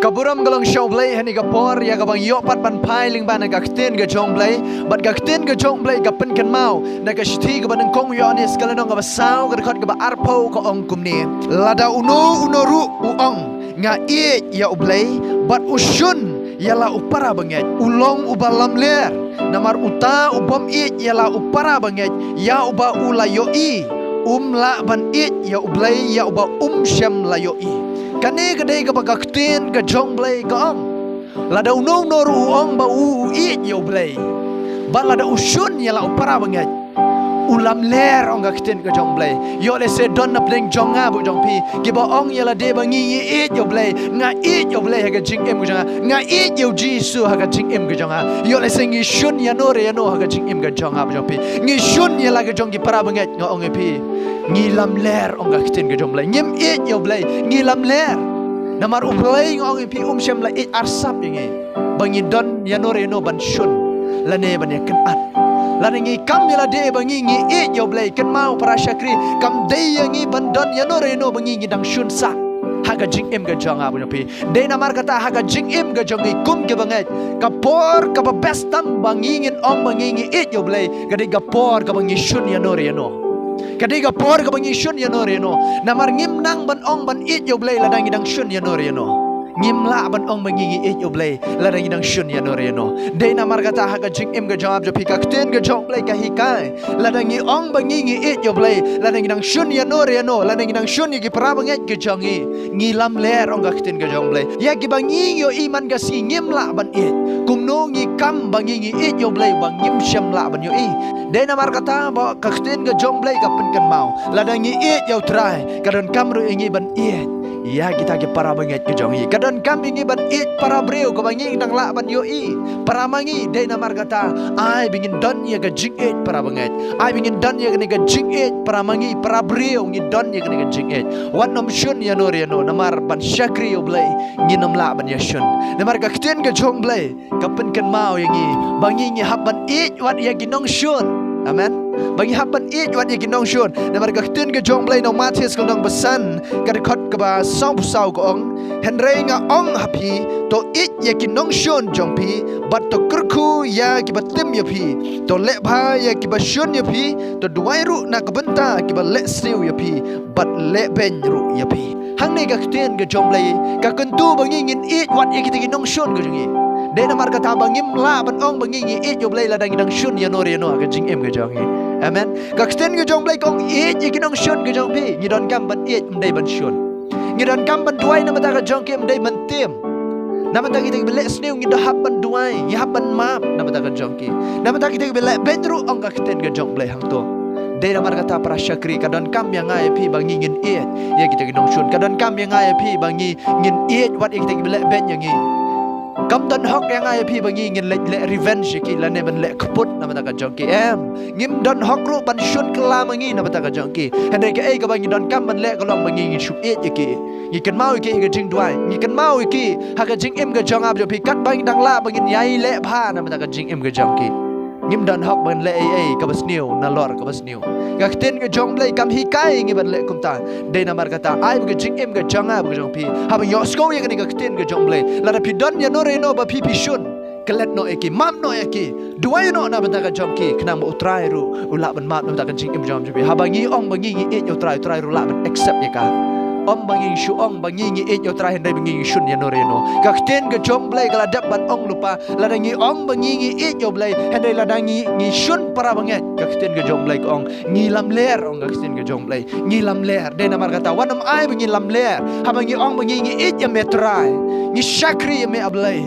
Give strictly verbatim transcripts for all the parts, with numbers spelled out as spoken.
Ka burom ka long sha U Blei ha kane ka por, ïa kaba ngi ïoh pat ban phai lyngba na ka ktien ka jong U Blei. Bad ka ktien ka jong U Blei ka pynkynmaw na ka shithi kaba nyngkong u Ïoannis, ka lynnong kaba saw, ka dkhot kaba arphew, ka ong kumne: Lada uno uno ruh u ong, nga ïeit ïa U Blei, bad u shun ïa la u para bangeit, u long uba lamler. Namar uta u bym ïeit ïa la u para bangeit, ïa uba u la ïohi, um lah ban ïeit ïa U Blei, ïa uba um shym la ïohi. Kane ka dei kaba ka ktien ka jong U Blei ka ong. Lada uno uno ruh u ong ba u, u ïeit ïa U Blei, bad lada u shun ïa la u para bangeit, u lamler, ong ka ktien ka jong U Blei. Ïoh lehse don na pdeng jong nga bad jong phi kiba ong ïa lade ba ngi, ngi ïeit ïa U Blei, nga ïeit ïa U Blei ha ka jingim ka jong nga, nga ïeit ïa U Jisu ha ka jingim ka jong nga. Ïoh lehse ngi shun ïano re ïano ha ka jingim ka jong nga bad jong phi. Ngi shun ïa la ka jong ki para bangeit, nga ong ïa phi, ngi lamler, ong ka ktien ka jong U Blei. Ngim ïeit ïa U Blei, ngi lamler. Namar U Blei, nga ong ïa phi, um shym la ïeit arsap ïa ngi ba ngi don ïano re ïano ban shun lane ban ïakynad. Lada ngi kam ïa lade ba ngi, ngi ïeit ïa U Blei, kynmaw para shakri, kam dei ïa ngi ban don ïano re ïano ba ngi, ngi dang shun sah ha ka jingim ka jong nga bad jong phi. Dei namar kata ha ka jingim ka jong ngi kum ki bangeit, ka por kaba best tam ba ngi ngin ong ba ngi, ngi ïeit ïa U Blei, ka dei ka por kaba ngi shun ïano re ïano. Ka dei ka por kaba ngi shun ïano re ïano. Namar ngim nang ban ong ban ïeit ïa U Blei lada ngi dang shun ïano re ïano. Ngim lah ban ong ba ngi, ngi ïeit ïa U Blei lada ngi dang shun ïano re ïano. Dei namar kata ha ka jingim ka jong nga bad jong phi, ka ktien ka jong U Blei ka hikai, lada ngi ong ba ngi, ngi ïeit ïa U Blei lada ngi dang shun ïano re ïano, lada ngi dang shun ïa ki para bangeit ka jong ngi, ngi lamler, ong ka ktien ka jong U Blei. Ïa kiba ngi ïohi man ka sngi ngim lah ban ïeit, kumno ngi kam ba ngi, ngi ïeit ïa U Blei ba ngim shym lah ban ïohi? Dei namar kata ba ka ktien ka jong U Blei ka pynkynmaw, lada ngi ïeit ïa U Trai, ka donkam ruh ïa ngi ban ïeit ïa kita ki para bangeit ka jong ngi. Ka donkam ïa ngi ban ïeit para briew kaba ngi dang lah ban ïohi, para ma ngi. Dei namar kata, ai ba ngin don ïa ka jingïeit para bangeit, ai ba ngin don ïa kane ka jingïeit para ma ngi, para briew, ngi don ïa kane ka jingïeit. Wat nym shun ïano re ïano, namar ban shakri ïa U Blei ngin nym lah ban ïa shun. Namar ka ktien ka jong U Blei ka pynkynmaw ïa ngi ba ngi, ngi hap ban ïeit wat ïa ki nongshun. Amen. Ba ngi hap ban ïeit wat ïa ki nongshun. Namar ka ktien ka jong U Blei na u Mathaios ka lynnong ba san, ka dkhot kaba sawphew saw ka ong: Hynrei nga ong ha phi, to ïeit ïa ki nongshun jong phi, bad to kyrkhu ïa kiba tim ïa phi, to leh bha ïa kiba shun ïa phi, to duwai ruh na ka bynta kiba leh sniew ïa phi, bad leh beiñ ruh ïa phi. Hangne ka ktien ka jong U Blei ka kyntu ba ngi ngin ïeit wat ïa kita ki nongshun ka jong ngi. Dei namar kata ba ngim lah ban ong ba ngi, ngi ïeit ïa U Blei lada ngi dang shun ïano re ïano ha ka jingim ka jong ngi. Amen. Ka ktien ka jong U Blei ka ong, ïeit ïa ki nongshun ka jong phi. Ngi donkam ban ïeit, ym dei ban shun. Ngi donkam ban duwai na bynta ka jong ki, ym dei ban tim. Na bynta kita kiba leh sniew ngi da hap ban duwai, ngi hap ban map na bynta ka jong ki. Na bynta kita kiba leh beiñ ruh, ong ka ktien ka jong U Blei hangto. Dei namar kata para shakri, ka donkam ïa nga ïa phi ba ngi ngin ïeit ïa kita ki nongshun. Ka donkam ïa nga ïa phi ba ngi ngin ïeit wat ïa kita kiba leh beiñ ïa ngi. Kam don hok ïa nga ïa phi ba ngi ngin leh, leh revenge ïa ki lane ban leh kput na bynta ka jong ki. Em, ngim don hok ruh ban shun kylla ma ngi na bynta ka jong ki. Hynrei kaei kaba ngi donkam ban leh ka long ba ngi ngin shu ïeit ïa ki. Ngi kynmaw ïa ki ha ka jingduwai, ngi kynmaw ïa ki ha ka jingim ka jong nga bad jong phi, katba ngi dang lah ba ngin ïai leh bha na bynta ka jingim ka jong ki. Ngim don hok ban leh ei ei kaba sniew nalor kaba sniew. Ka ktien ka jong U Blei kam hikai ïa ngi ban leh kumta. Dei namar kata, ai ba ka jingim ka jong nga bad ka jong phi, haba ngi ïohsngew ïa kane ka ktien ka jong U Blei, lada phi don ïano re ïano ba phi, phi shun, klet noh ïa ki, map noh ïa ki, duwai noh na bynta ka jong ki, khnang ba U Trai ruh u lah ban map na bynta ka jingim jong phi. Haba ngi ong ba ngi, ngi ïeit ïa U Trai, U Trai ruh lah ban accept ïa ka. Ym ba ngi shu ong ba ngi, ngi ïeit ïa U Trai hynrei ba ngi, ngi shun ïano re ïano. Ka ktien ka jong U Blei ka la dep ban ong lypa, lada ngi ong ba ngi, ngi ïeit ïa U Blei hynrei lada ngi, ngi shun para bangeit, ka ktien ka jong U Blei ka ong, ngi lamler, ong ka ktien ka jong U Blei. Ngi lamler. Dei namar kata, wat nym ai ba ngi lamler haba ngi ong ba ngi, ngi ïeit ïa me Trai, ngi shakri ïa me A Blei.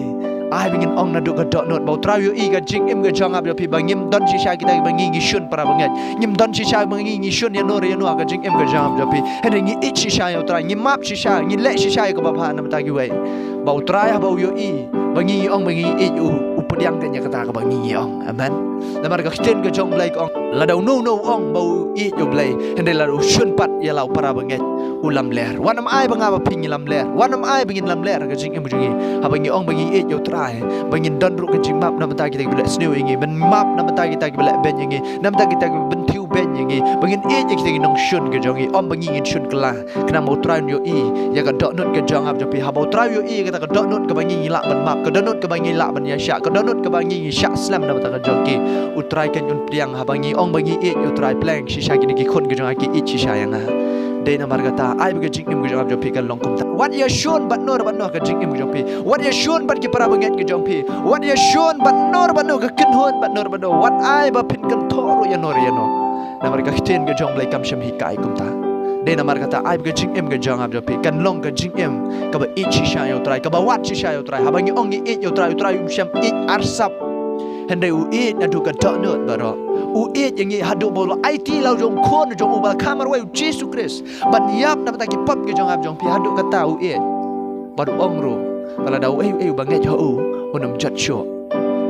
Ai ba ngin ong naduh ka dohnud ba U Trai u ïohi ka jingim ka jong nga bad jong phi, ba ngim don shisha kita kiba ngi, ngi shun para bangeit. Ngim don shisha ba ngi, ngi shun ïano re ïano ha ka jingim ka jong nga bad jong phi. Hynrei ngi ïeit shisha ïa U Trai, ngi map shisha, ngi leh shisha ïa kaba bha na bynta kiwei, ba U Trai haba u ïohi ba ngi, ngi ong ba ngi ïeit, u, u pdiang kein ïa kata kaba ngi, ngi ong. Amen. Namar ka ktien ka jong U Blei ka ong, lada uno uno u ong ba u ïeit ïa U Blei hynrei lada u shun pat ïa la u para bangeit, u lamler. Wat nym ai ba nga bad phi ngi lamler. Wat nym ai ba ngin lamler ha ka jingim ka jong ngi haba ngi ong ba ngi ïeit ïa U Trai, ba ngin don ruh ka jingmap na bynta kita kiba leh sniew ïa ngi, ban map na bynta kita kiba leh beiñ ïa ngi, na bynta kita kiba pynthiew beiñ ïa ngi, ba ngin ïeit ïa kita ki nongshun ka jong ngi, ym ba ngi ngin shun kylla. Khnang ba U Trai un ïohi ïa ka dohnud ka jong ap jong phi. Haba U Trai u ïohi ïa kata ka dohnud kaba ngi ngi lah ban map, ka dohnud kaba ngi lah ban ïaishah, ka dohnud kaba ngi ngi shah slem na bynta ka jong ki, U Trai kan un pdiang. Haba ngi ong ba ngi ïeit ïa U Trai, pleng shisha kine ki khun ka jong nga ki ïeit shisha ïa nga. Dei namar kata ai ba ka jingim ka jong ap jong phi kan long kumta. Wat ïashun bad no re bad no ka jingim ka jong phi. Wat ïashun bad ki para bangeit ka jong phi. Wat ïashun bad no re bad no, ka kynhun bad no re bad no. Wat ai ba phin kynthoh ruh ïa no re ïa no. Namar ka ktien ka jong U Blei kam shym hikai kumta. Dei namar kata ai ba ka jingim ka jong ap jong phi kan long ka jingim kaba ïeit shisha ïa U Trai, kaba wad shisha ïa U Trai. Haba ngi ong ngi ïeit ïa U Trai, U Trai um shym ïeit arsap. Hynrei u ïeit naduh ka dohnud baroh. U ïeit ïa ngi haduh ba u la aiti la u jong khun jong u ba la kha marwei, U Jisu Khrist, ban ïap na bynta ki pop ki jong ap jong phi. Haduh kata u ïeit. Bad u ong ruh ba lada uei uei uba ngeit ha u un ym jot shuh.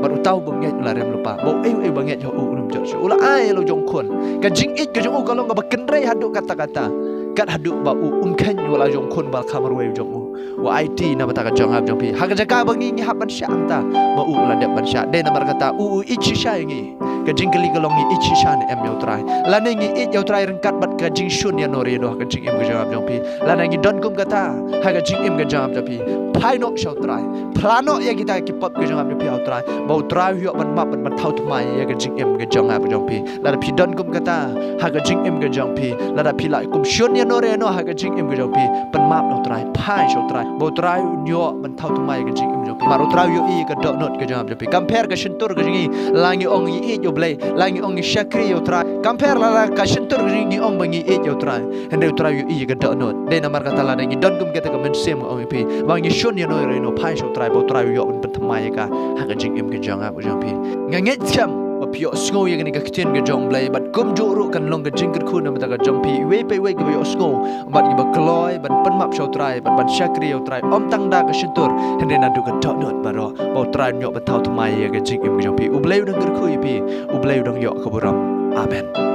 Bad uta uba ngeit u la rem lypa. Ba uei uei uba ngeit ha u un ym jot shuh. U la ai la u jong khun. Ka jingïeit ka jong u ka long kaba kynrei haduh katta katta. Kat haduh ba u um kheiñ ïa la u jong khun ba la kha marwei u jong u. U aiti na bynta ka jong ap jong phi. Ha ka jaka ba ngi ngi hap ban shah hangta, ma u u la dep ban shah. Dei namar kata u u ïeit shisha ïa ngi. Ka jingkylli ka long, ngi ïeit shisha ne em ïa U Trai? Lane ngi ïeit ïa U Trai ryngkat bad ka jingshun ïa no re ïa no ha ka jingim ka jong ap jong phi? Lane ngi don kum kata ha ka jingim ka jong ap jong phi? Phai noh sha U Trai. Phla noh ïa kita ki pop ka jong ap jong phi ha U Trai, ba U Trai u ïoh ban map bad ban thaw thymmai ïa ka jingim ka jong ap jong phi. Lada phi don kum kata ha ka jingim ka jong phi, lada phi la kum shun ïa no re ïa no ha ka jingim ka jong phi, pynmap na U Trai, phai sha U Trai, ba U Trai un ïoh ban thaw thymmai ïa ka jingim jong phi. Namar U Trai u ïohi ïa ka dohnud ka jong ap jong phi. Kam pher ka shyntur ka jong ngi, la ngi ong ngi ïeit ïa U Blei, la ngi ong ngi shakri ïa U Trai. Kam pher la, la ka shyntur ka jong ngi, ngi ong ba ngi ïeit ïa U Trai, hynrei U Trai u ïohi ïa ka dohnud. Dei namar kata lada ngi don kum kata ka mynsiem, nga ong ïa phi, ba ngi shun ïa no re ïa no, phai sha U Trai, ba U Trai u ïoh ban pynthymmai ïa ka ha ka jingim ka jong ap jong phi. Nga ngeit skhem ba phi ïohsngew ïa kane ka ktien ka jong U Blei, bad kumjuh ruh kan long ka jingkyrkhu na bynta ka jong phi iwei pa iwei kiba ïohsngew bad kiba kloi ban pynmap sha U Trai bad ban shakri ïa U Trai, ym tang da ka shyntur, hynrei naduh ka dohnud baroh, ba U Trai un ïoh ban thaw thymmai ïa ka jingim ka jong phi. U Blei u dang kyrkhu ïa phi. U Blei u dang ïoh ka burom. Amen.